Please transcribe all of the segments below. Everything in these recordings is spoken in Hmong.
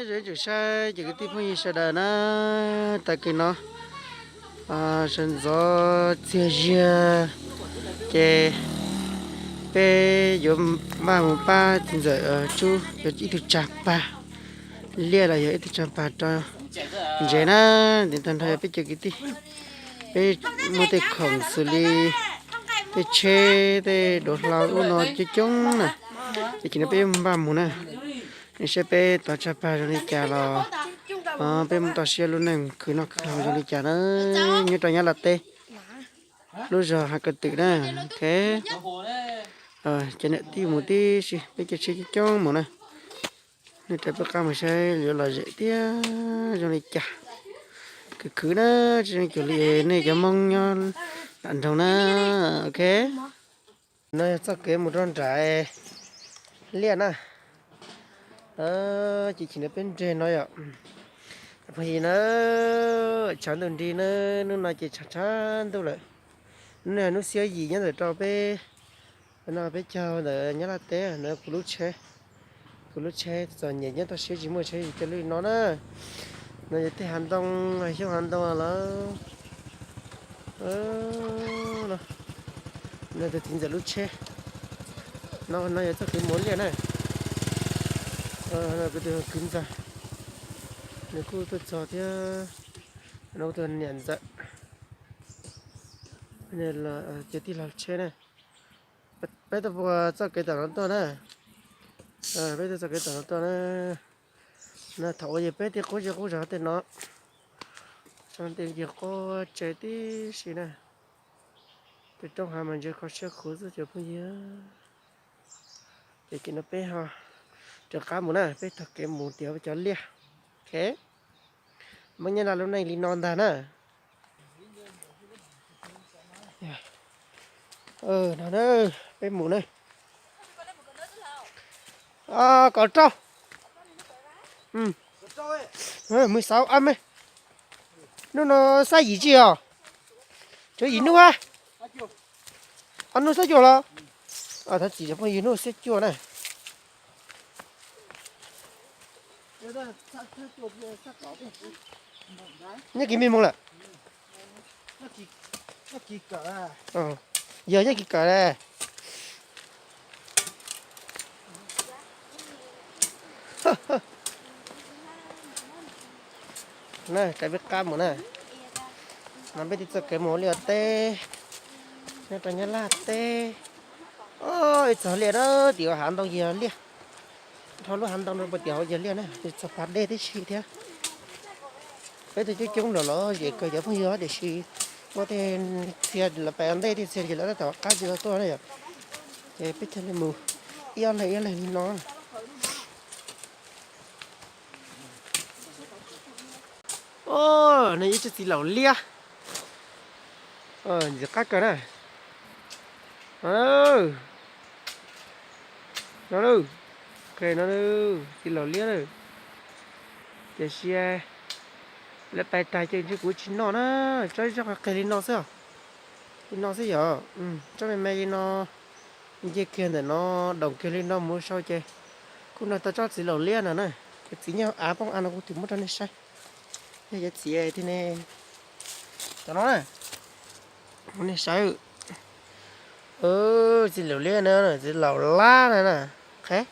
Zoo tsum saib ces kwv tij phooj ywg sawv daws na, tag kis no sawv ntxov txiag ziag ces peb yuav npaj mus pab txiv ntxawm tsub ib tug tsag pag liaj los yog ib tug tsag pag rau ntsev na. Ntiv tag nrho yog peb cov kwv tij, peb muaj tej khoom xws li tej tsheb tej duav hlau ub no coob coob na, ces no peb yuav npaj mus na. Nej saib peb tov tsag pag zoo li cas los peb muab toj siab lub neej khwv noj khwv haus zoo li cas na. Nyob rau Nyab Laj teb lub zos Hav Kaw Twm na. Ok, cov niam tij mus tib si, peb caij tsheb coob coob mus na. Nej rau peb qab mus saib yuav lom zem thiab zoo li cas. Khwv khwv na, tsis zoo cuag li nej cov Hmoob nyob nram nroog na. Ok, no yog txoj kev mus rau nram liaj na. Ces chim no peb nres no yom. Phooj ywg na, tshav ntuj nrig na, hnub no ces tshav tshav ntuj lawm. Hnub no hnub xiab yim nyob ntawm rau peb no, peb caug ntawm Nyab Laj teb na. Kuv lub tsheb, kuv lub tsheb txom nyem nyob toj siab tsis muaj tsheb yus caij li no na. No yog tej hav ntoo, hav xyoob hav ntoo los no, no tus txiv ntxawm lub tsheb. No no yog txoj kev mus liaj na. Kuv tus kwv ntxawg nws kuj tuaj txog thiab. No kuv tus niam ntxawm, ces tij laug tsheb na. Peb tuaj puag txoj kev tom no tuaj na. Peb tuaj txoj kev tom no tuaj na. No thaum ub yog peb tej qub zej qub zog tej no, tej yog qub tsev tib si na. Tej roob hav mas ntsia kho siab khuv xwb cov phooj ywg. Ces chim no peb ho rov qab mus na, peb taug kev mus tiav cov liaj. Ok, Hmoob Nyab Laj lub neej li no ntag na. No peb mus na. Kaum rau, mười sáu a me. Hnub no xab yim tsis os? Tshuav yim hnub a? Ob hnub xab cuaj los? Thov txim cov phooj ywg, hnub xab cuaj na. Nyob kis me moos lawm. Yog nyob kis kawm le. Na, rau peb qab mus na. No peb twb txoj kev mus liaj teb, nyob rau Nyab Laj teb. Ib txog liaj na, tim hav ntoo yog liaj. Dhau lub hav ntoo no puas tim hauv yog liaj na, txog pas dej tib si thiab. Peb tuaj coob coob los los zem kawg cov phooj ywg, tiam sis muaj tej txhia lawv pais ua ntej, tej txhia ces lawv tab tom qab tsis tau tuaj na yom. Ces peb thiaj li mus ib ob leeg ib ob leeg li no. Nws yog ib tsob txiv laum liab, ntxim qab kawg na. No, no, txiv laum liab na. Tiam sis lawv pais tag ces ntshe kuv tsis noj na. Tsob zoj qig li no xwb, li no xwb yom. Tsob me me li no, nce kiag ntawm no, doom kiag li no mus sau ces kuj noj tau tsob txiv laum liab no na. Cov txiv nyob av poob av no kuv twb muab rau nej saib. Yog cov txiv tiag ne, cov no na, nej saib. Txiv laum liab na, txiv laum lab na na. Cov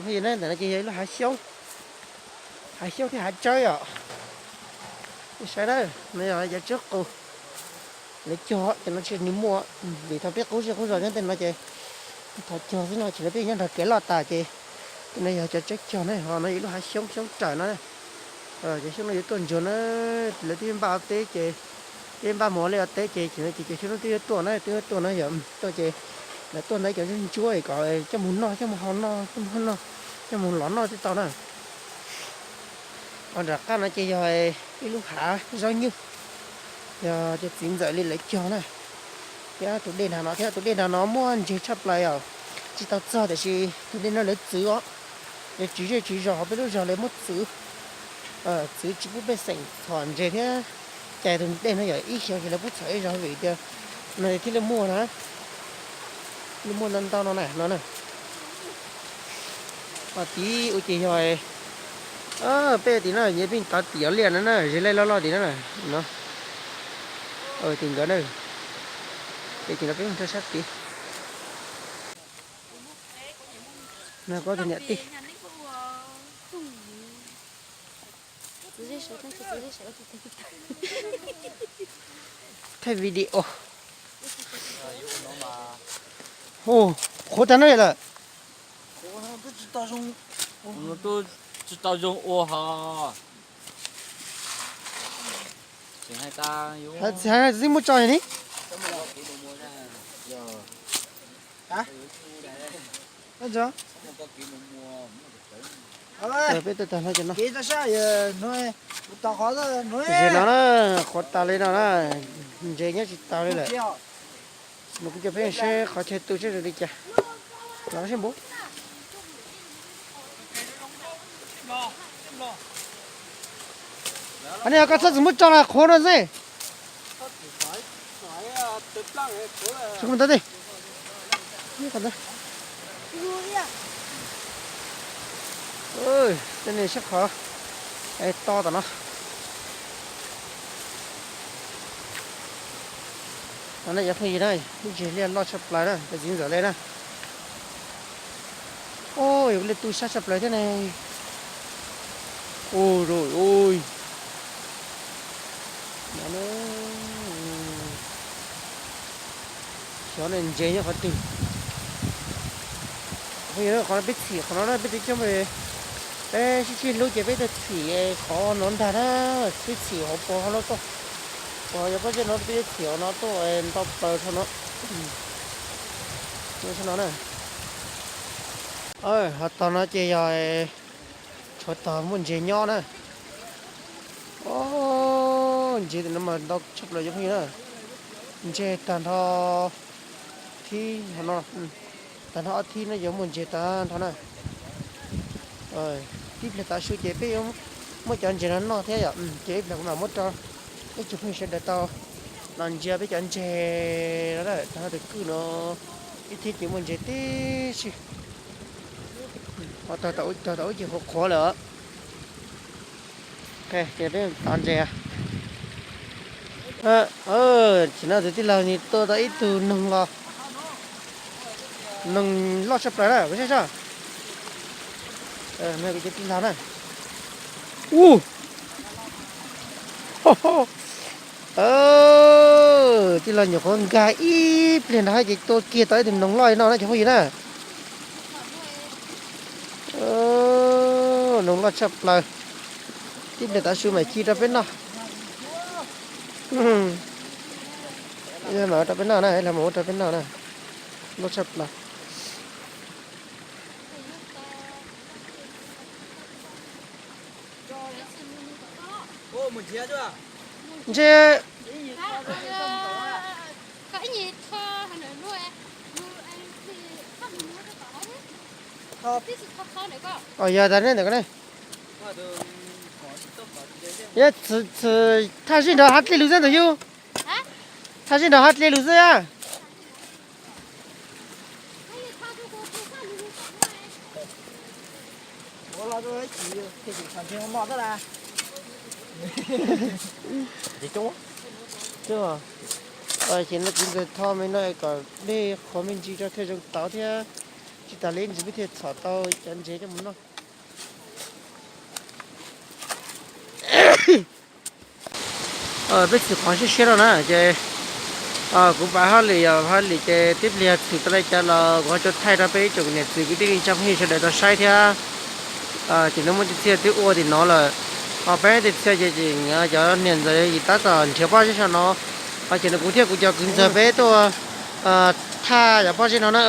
phooj ywg na, ntawm no ces yog ib lub hav xyoob, hav xyoob thiab hav tsawb yom. Nej saib na, no yog cov tsawb qus. Lawv cog ces no tsis nws muaj, vim thaum peb qub zej qub zos nyob tej no ces thov cog xwb no, ces lawv peb nyob nrog kev loj tas ces no yog cov tsawb cog na, ho no yog ib lub hav xyoob xyoob raws no. Cov xyoob no yuav tuaj ntsuag na, lawv twb npaj ua teb ces, twb npaj mus ua liaj ua teb ces, ces cov xyoob no twb yuav tuaj na, twb yuav tuaj na yom, tuaj ces lawv tuaj ntawm cov ntsuab ntsuab kom coj mus noj, coj mus hau noj, coj mus hau noj, coj mus lov noj twb tau na. Ho nram qab no ces yog ib lub hav zaub nyuj, yog cov txiv ntxawm li lawv cog na. Thiab tus dej nram no, thiab tus dej nram no muaj ntseg tshaj plaws os, tsis tau txog tiam sis tus dej no lawv txwv os, lawv tswv zej tswv zos hauv peb lub zos lawv muab txwv, txwv tsis pub pej xeem txhom ntseg thiab cais tus dej no yom, ib xyoos ces lawv pub txhom ib zaug vim tias no thiaj li muaj na, li muaj ntau ntau no na, no na. Tim ua ces yog peb tim no, peb tav tim yov liaj no na, ze laj loj loj tim no no. Tim nkawd na, tim no peb mus rau sab tid. No kuv tus niam tij. Thaij video. Qhuav tag no lawm. Tsis tau zoo ua hos. Txiv muab tso ni. Peb tawm tag no. Ze no na, qhuav tas li no na, ntses nyob tsis tau li lawm. Nws kuj coj peb saib qhov chaw tu seb zoo li cas. Los seb npua. Aw, nej koj txhob txwm muab tso los qhuav no xwb. Tsis mus ntawd tej. Tej no sab qhov to tom no. No na cov phooj ywg na, ib ntsis liaj loj tshaj plaws na, cov txiv ntxawm li na. Ua liaj tu sab tshaj plaws thiab ne. Ua rau ua. Xyov ntses nyob qhov twg. Qhov no peb txhim qhov no na, peb twb coj mus, peb sib sib hlub ces peb tau txhim qhov no ntag na, peb txhim hauv paus hauv no tuaj. Qhov yog pob zeb no peb txhim hauv no tuaj nto plaws rau no. No na. Ho tog no ces yog tshuav tog muaj ntses nyob na. Ntses no mas ntau tshaj plaws cov phooj ywg na. Ntses tag nrho thib no, tag nrho ob thib no yuav muaj ntses tag nrho na. Tib pliag tav su ces peb yuav muab cov ntses no noj thiab yom. Ces ib pliag kuv mam muab rau ib tsoom phooj ywg sawv daws tau los ntsia peb cov ntses no, tag nrho tus kwj no ib thib ces muaj ntses tib si. Tog tau ub ces qhuav qhuav lawm. Ces peb tov ntses. Tam sim no tus tij laug nws tua tau ib tug noog los, noog loj tshaj plaws na, koj saib soj. Kuv cov tij laug na. Ub, tij laug nyuam qhuav nkag ib pliag nrad ces tua kiag tau ib tug noog loj li no na cov phooj ywg na. Noog loj tshaj plaws. Tib pliag tav su mam ci rau peb noj. Mam rau peb noj na, los mam ua rau peb noj na. Loj tshaj plaws. Ntshe yog tas ne ntawm ko ne. Thaj zej nrog hav dlej lug xwb ntawm yus. Thaj zej nrog hav dlej lug xwb a. Ces no kuv ntxaws tho me no kom dej qhuav me ntsis rau thiaj zoo tauv thiab. Tsis tas li ntsis peb thiaj txhom tau cov ntses coj mus noj. Peb txhim qhov siab siab no na ces kuv pab Hab Lis, yog Hab Lis ces tib pliag txhim tau li cas los kuv ho tso thaij rau peb ib tsoom niam txiv kwv tij neej tsa phooj ywg sawv daws tau saib thiab. Ces no muaj tej txhia twb ua tim no lawm, ho peb tej txhia ces cov niam ntxawm yim tab tom nrhiav pob zeb no, ho ces no kuv thiab kuv cov kwv ntxawg peb tuaj thaj cov pob zeb no na.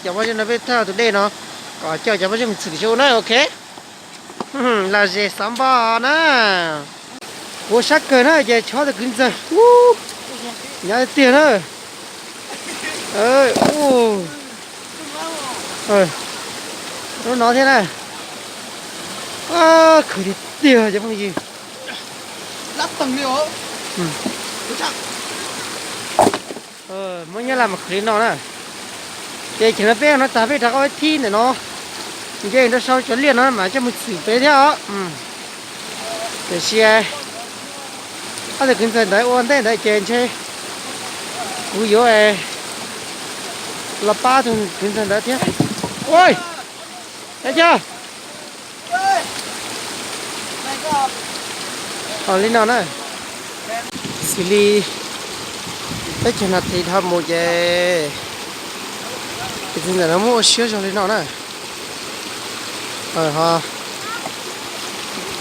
Cov pob zeb no peb thaj tus dej no kom coj cov pob zeb mus txhim tim sab ub na, ok. Lom zem xav npog na. Kuv sab kawg na ces chob tus kwv ntxawg, nyav tiag na. Lub no thiab na. Khwv tiag tiag cov phooj ywg. Muab nyob laj mas khwv li no na. Ces cheem no peb no tag peb rov qab ib thib ntawm no. Nce rau sau cov liaj no mas coj mus txhwm pem thiab os. Tiam sis ob tug kwv ntxawg ntawd ua ntej ntawd ces ntshe kuv yuav los pab tus kwv ntxawg ntawd thiab. Ua, li no na, xws li teb chaws no tiv dhau mus ces kwv ntxawg ntawm no muab ua siab zog li no na. Ho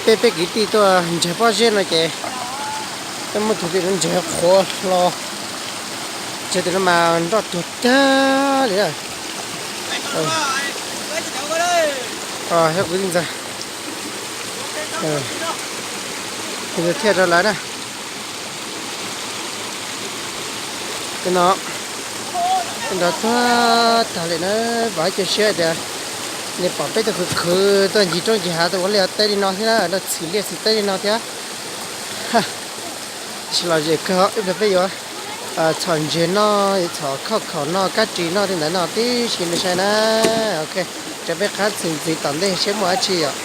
peb, peb kwv tij tuaj nrhiav pob zeb no ces tuaj muab tus tim no nrhiav qhuav hlo, nrhiav tim no mas nroj tuag tag li na. Thiab kwv tij ntxawg, kwv ntxawg thiaj rau lawv na. Tej no nroj tuag tag li na, vam cia siab tias nws pom peb tuaj khwv khwv tuaj ncig roob ncig hav tuaj ua liaj ua teb li no thiab na, tuaj txhim liaj txhim teb li no thiab. Tsis lom zem kawg, ib pliag peb yuav txhom ntses noj, yuav txhom khauj khaum noj, kab ris noj, tej ntawd noj tib si nej saib na. Ok, rau peb qab txhim ntxiv tom ntej seb muaj dab tsi yom.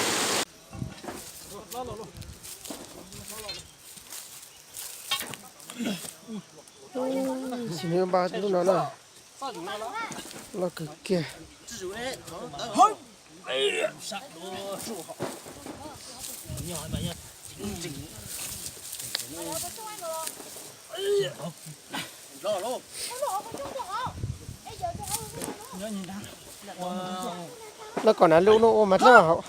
Sim npaj lub no na, loj kawg kiag. Loj kom na lub no ua mas dlawb hauv.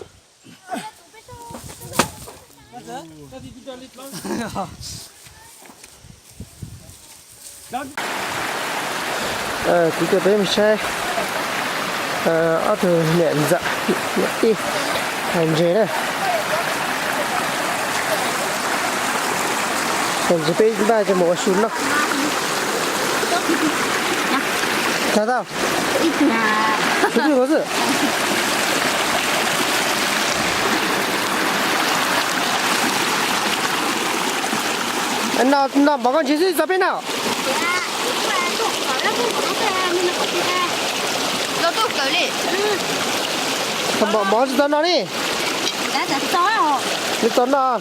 Kuv coj peb mus saib ob tug niam ntxawm niam tij hais ntses na. Hais ntses peb npaj coj mus ua su noj. Tau tau. Noj npam koj ntses xwb txog peb na. Npam npam tsis tau noj li. Tsis tau noj.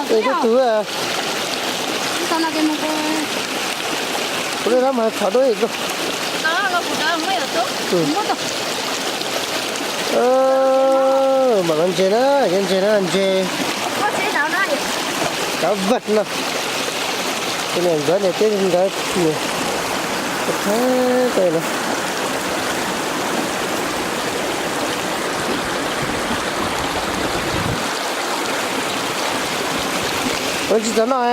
Tub tug. Kuv li tab mas txhom dua. Mam los ntses na, cov ntses na, ntses cov vag no. Tus niam ntxawm niam tij ntawd, ua tsis tau noj.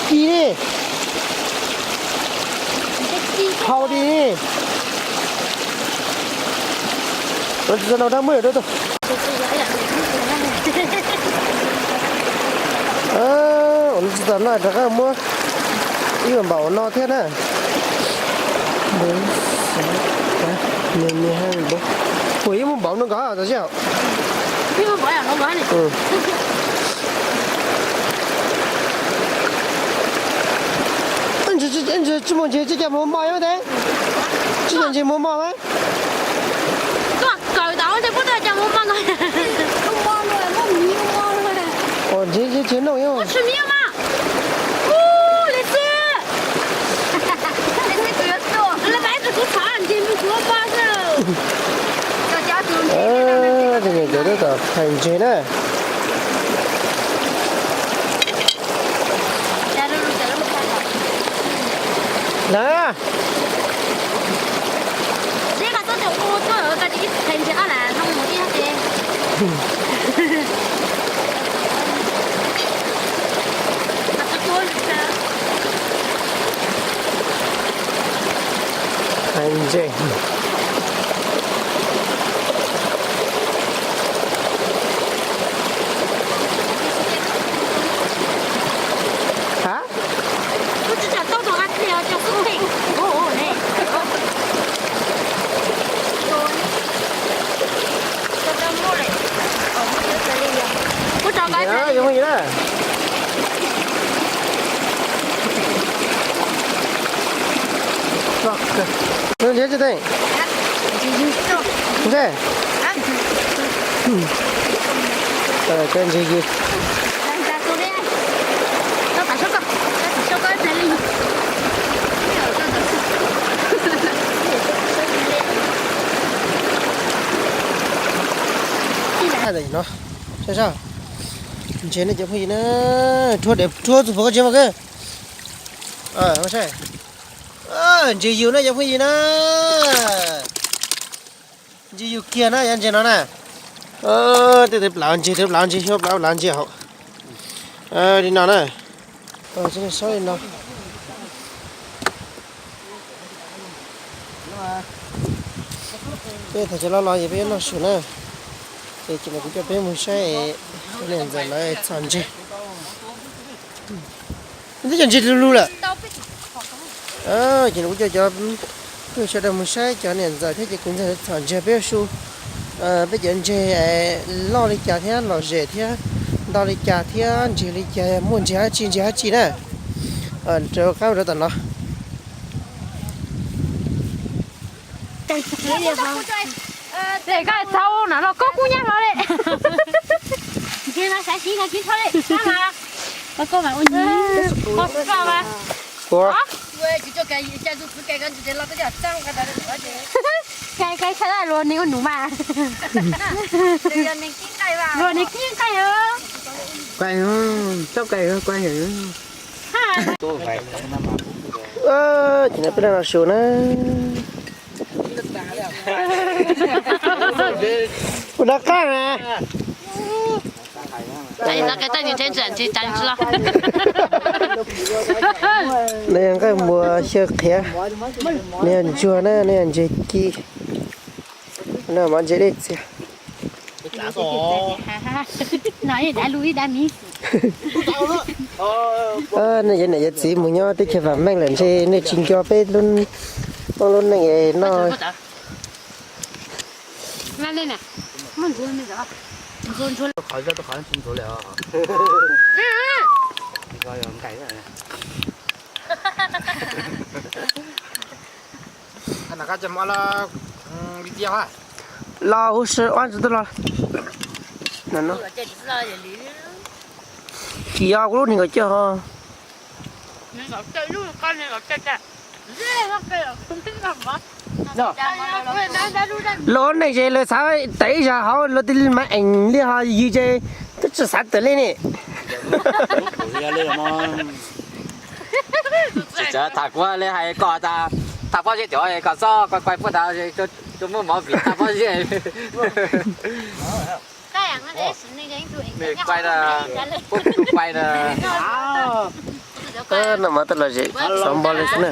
Ci li. Hau li. Ua tsis tau noj rab muaj dua tug. Ua tsis tau noj rov qab muab ib npam no thiab na. Kuv ib muab npam no nkaus tau sib. Ntses tsis muaj ntses tsis cas mus mos ib tes. Tsis muaj ntses mus mos mas. Ntses tsis noj. Tus niam ntxawm tab tom hais ntses na. Na. Hais ntses. Ha? Kuv rov qab. Zoo li na. Rov Ntshe tsis teej. Ntshe. Cov ntses yws. No, ntses no cov phooj ywg na, rhuav dev rhuav txug puag koj tsev mas kawg. Ntses yws na cov phooj ywg na. Ntses yws kiag na, yog ntses no na. Tej tus plaub ntses, tus plaub ntses, xyov plaub plaub ntses hauv. Li no na. Saib li no. Peb thaum cov loj los ces peb yuav noj su na. Ces ces no kuv coj peb mus saib niam ntxawm lawv txhom ntses. Twb cov ntses lug lug lawm. Ces no kuv coj cov peb sawv daws mus saib cov niam ntxawm thiab ces kuv ntxawg txhom ntses peb ua su. Peb cov ntses loj li cas thiab lom zem thiab ntau li cas thiab ntses li cas, muaj ntses dab tsi ntses dab tsi na. Rov qab rau tom no. Koj txhob ua no los koj kub nyab hlo li. Ntses no xav siv no tsis txhob li, koj mas ua ntsis, koj koj mas. Ua. Cai cai sawv daws luag neeg ua num mas. Luag neeg kib nqaij. Kuaj, txhob kuaj, kuaj. Ces no peb los su na. Ua dab qaj na. No yog nqaij muas xyaw qhiav, no yog ntsuag na, no yog ntses ci, no mas ntses dej txias. Nej cov niam cov txiv mus nyob teb chaws vam meej lawm ntshe nej tsis nco peb lub neej no. Los huv si ob ntsis tuaj los. Tsis yog kuv lub neeg kom coj ho. Luag neej ces luag xav tawm ib zag hauv luag tis li mas eem li ho yws ces twb tsis xav tawm li ne. Tham kuv li hais kom tas, tham pob zeb cov kom txhob kuai puag tas, tsuas muaj mov vim tham pob zeb. Kuai, kuai, no mas tau los zem xav npo li xwb na.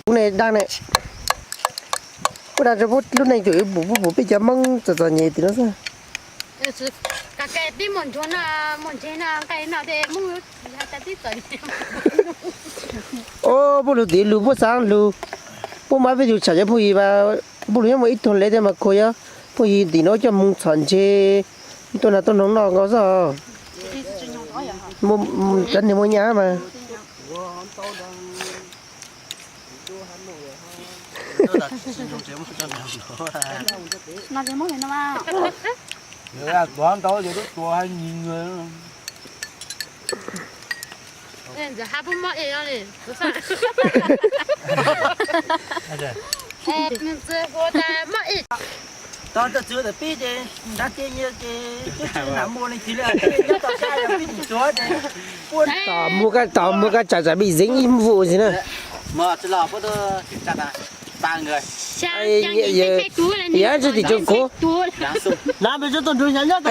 Kuv ne dag ne, kuv dag rau pub lub neej tseem yuav pum pub pum peb cov Hmoob txom txom nyem tim no xwb. Os, puab lug tim lug puab xaav lug, puab mas peb tug tsham cov phooj ywg, puab lug nyob muaj ib tug le thiab mas khuv yog phooj ywg tim no coj moog txhom ntses, tuaj nag tuaj noog noj nkaus xwb. Cov neeg muaj nyaj mas. Tom muaj kab tsam tsam pib zeev ib vuj xwb na. Yog tsi tim tsoom kuv,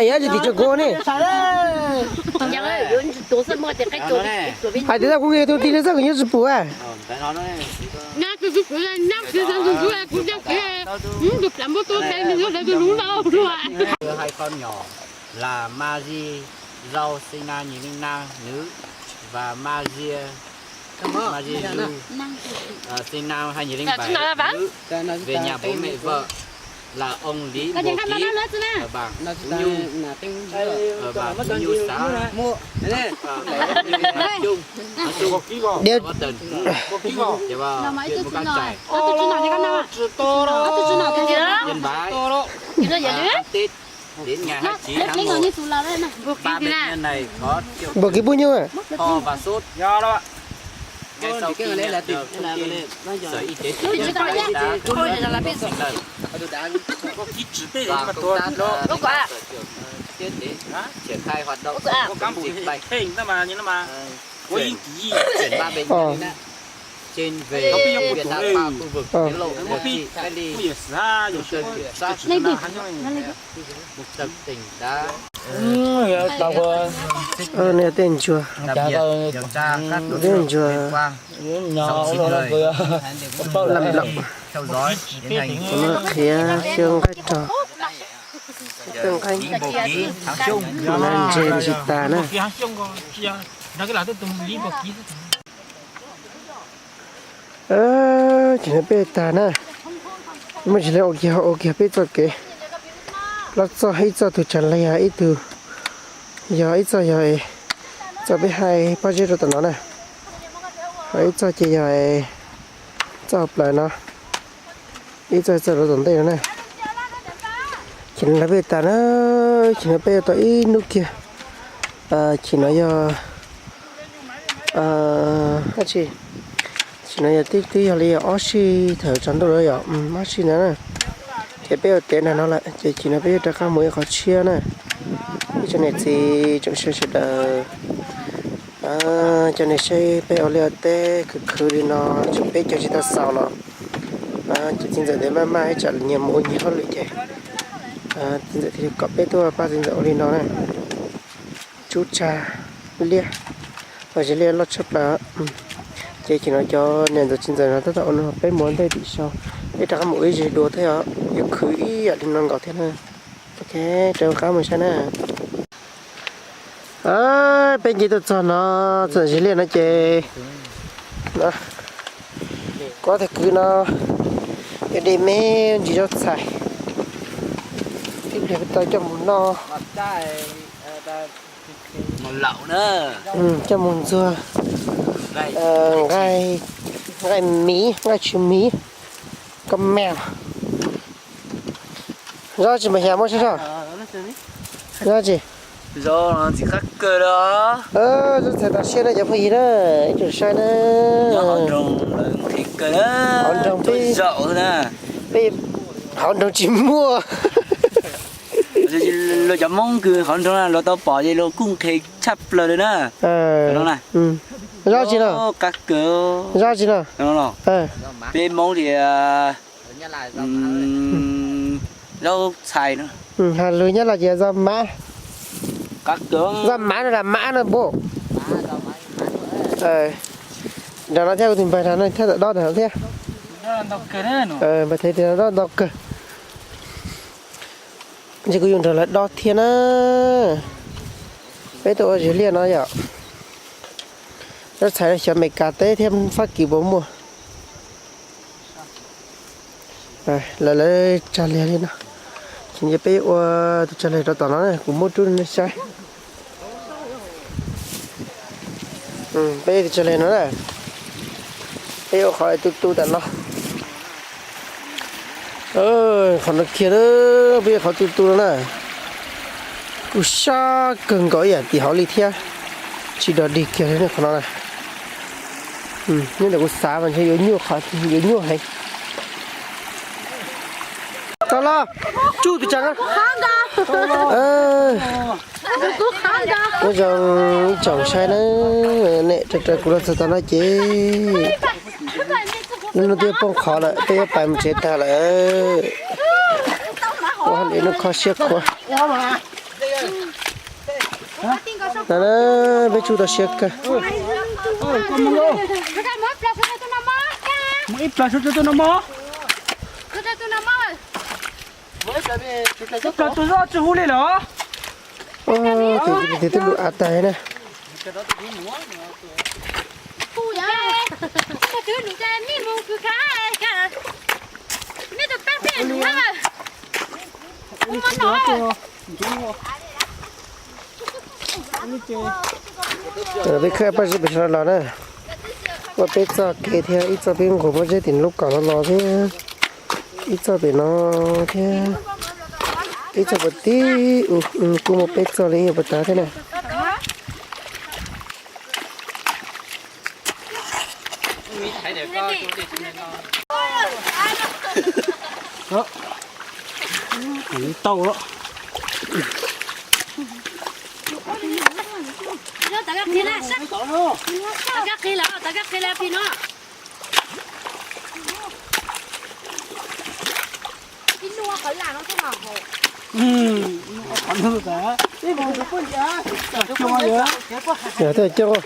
yog tsi tim tsoom kuv ne. Hais tias kuv nqis tus tij li xwb kuv nyob tsis pum. Là ma di rau sinh năm một nghìn chín trăm chín mươi lăm, nữ, và ma di, ma di lu, sinh năm hai nghìn lẻ bảy, nữ, về nhà bố mẹ vợ. Là ông Lý Bồ Ký, ở bản Phú Nhu, ở bản Phú Nhu xã, ờ, Phú Nhu, nói chung, dạ vâng, huyện Mù Cang Chải, Yên Bái, à, ăn Tết đến ngày hai mươi chín tháng một, ba bệnh nhân này có triệu chứng ho và sốt. Ngay sau khi nhận được thông tin, Sở Y tế tỉnh Yên Bái đã cử người đến thăm thịt lợn, đoàn công tác, ờ, lãnh đạo Sở Trưởng, ờ, Bộ Y tế triển khai hoạt động phòng chống dịch bệnh, ờ, chuyển, chuyển ba bệnh nhân trên về Viện Đa khoa khu vực Tiến Lộ điều trị cách ly, trung tâm kiểm soát, trung tâm tỉnh đã Ơ, nej tej ntsuag, cặp duyệt điều tra các đối tượng liên quan, sáu chín người, lam lọc, theo dõi, tiến hành truy vết. Ntse tsis tas na. Ces no peb tag na, muaj tsis li ua kiag ua kiag peb txoj kev los txog ib txoj tus tsam li yog ib tug, yog ib txoj yog txoj peb hais pob zeb rau tom no na, ho ib txoj ces yog txoj plaws no, ib txoj txoj rau tom ntej no na. Ces no peb tas na, ces no peb yuav tau ib hnub kiag, ces no yog dab tsi, ces no yog twb twb yog li ob sij thaum tsaus ntuj lawm yom, ob sij ntawd na. Ces peb ua tev nrag no lawm ces ces no peb yuav rov qab mus ib qhov tshiab na. Ib tsoom niam txiv tsoom saib sawv daws, cov niam saib peb ua liaj ua teb khwv khwv li no, tseem peb caug tsis tau xaus los ces txiv ntxawm ntiav maj maj ib tsam nyias mus ua nyias hauj lwm ces txiv ntxawm thiaj li kom peb tuaj pab txiv ntxawm ua li no na. Tsub tsa liaj, ua tsis liaj loj tshaj plaws. Ces ces no cov niam ntxawm txiv ntxawm no tab tom ua no peb mus ua ntej tim sau, peb rov qab mus ua ib zes dua thiab os, yuav khwv ib yam li no nkaus thiab na. Ok, rov qab mus saib na. Peb nce tuaj txog no, txog zes liaj no ces kuv tus kwv no yog de me ntsis zaub txhais, tib pliag tau coj mus noj, coj mus ntxuag nqaij miv, nqaij tshwm miv, koj me. Zaub tsis mas xyas muab saib saib. Zaub tsis? Zaub ntxim qab kawg li. Zaub txhais tau siab na cov phooj ywg na, ib tsoom saib na. Hauv nroog peb, peb hauv nroog tsis muaj. Luag cov Hmoob kws hauv nroog luag tau pom ces luag kuj nqhis tshaj plaws li na. Zaub tsis no? Qab kawg. Zaub tsis no? Peb Hmoob tias zaub txhais no. Lus Nyab Laj ces zaub mab. Zaub mab no las mab no npua. Nram no thiab, kuv tus npawg nram no thiab, dob nram no thiab. Npawg Thev tias dob ntau kawg. Ntshe kuv yuav nrog lawv dob thiab na. Peb tuaj ua zes liaj no yom. Zaub txhais no xyov Amelikas teb thiab Fab Kis puas muaj. Lawv lawv tsa liag li no. Ces peb ua tus tsa liag rau tom no na, kuv muab rub nej saib. Peb ua tus tsa liag no na. Peb ua qhov tu tu tam no. Qhov no kiag, peb ua qhov tu tu no na. Kuj sab kawg nkaus ib yam tim hauv li thiab. Tsis dog dig kiag li qhov no na. Nyob ntawm kuv xav mas ntshe yuav nyuaj, qhov yuav nyuaj heev. Tau los, tsuj tus tsam no. Nyob zoo ib tsoom saib na, nej raws raws kuv los txog tom no ces lub hnub twb poob qho lawm, peb yuav pais mus tsev tag lawm. Ua hauj lwm hnub kho siab khuav. Peb tsuj tau siab kawg. Ib plag suav tsuag tuaj no mog. Ib plag tsuag zoj tsis hu li lawm. Twb lub av tag na. Twb lub, mej tus pab peb lub na. Peb khawb paj zeb pem sawv los na. Ua peb txoj kev thiab ib txoj peb nqus pob zeb tim lub kaum no los thiab, ib txoj pem no thiab, ib txoj pem tib, kuj muaj peb txoj li yog puas tas thiab na. Tau lawm. Yog thiaj coob.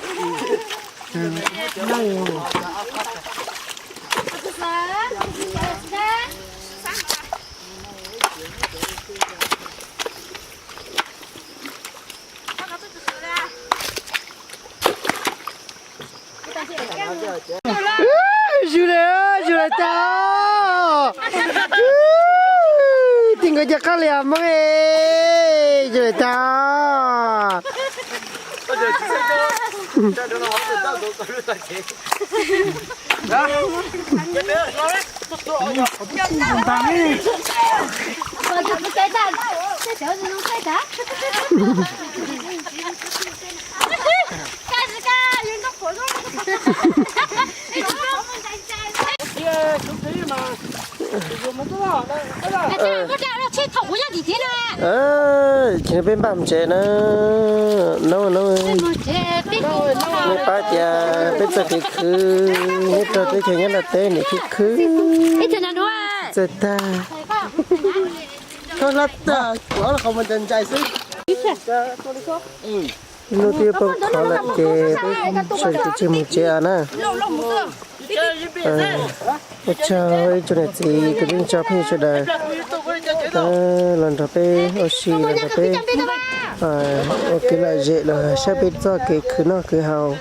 Zus lawm, zus lawm tag. Tij nkawd cov qab lias Hmoob, zus lawm tag. Ces peb npaj mus tsev na, no no, nej paub tias peb txoj kev khwv nyob rau teb chaws nyob Nplog teb nim khwv khwv txawj tag. Hnub twb yuav poob qho lawm ces peb sawv kev tsij mus tsev na. Ua tsaug ib tsoom niam txiv kwv tij neej tsa phooj ywg sawv daws los nrog peb ua si, los nrog peb ua kev lom zem los saib peb txoj kev khwv noj khwv haus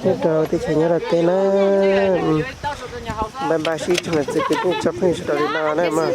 nyob rau teb chaws nyob Nplog teb na. Npaj npaj sib tsoom niam txiv kwv tij neej tsa phooj ywg sawv daws li no na mog.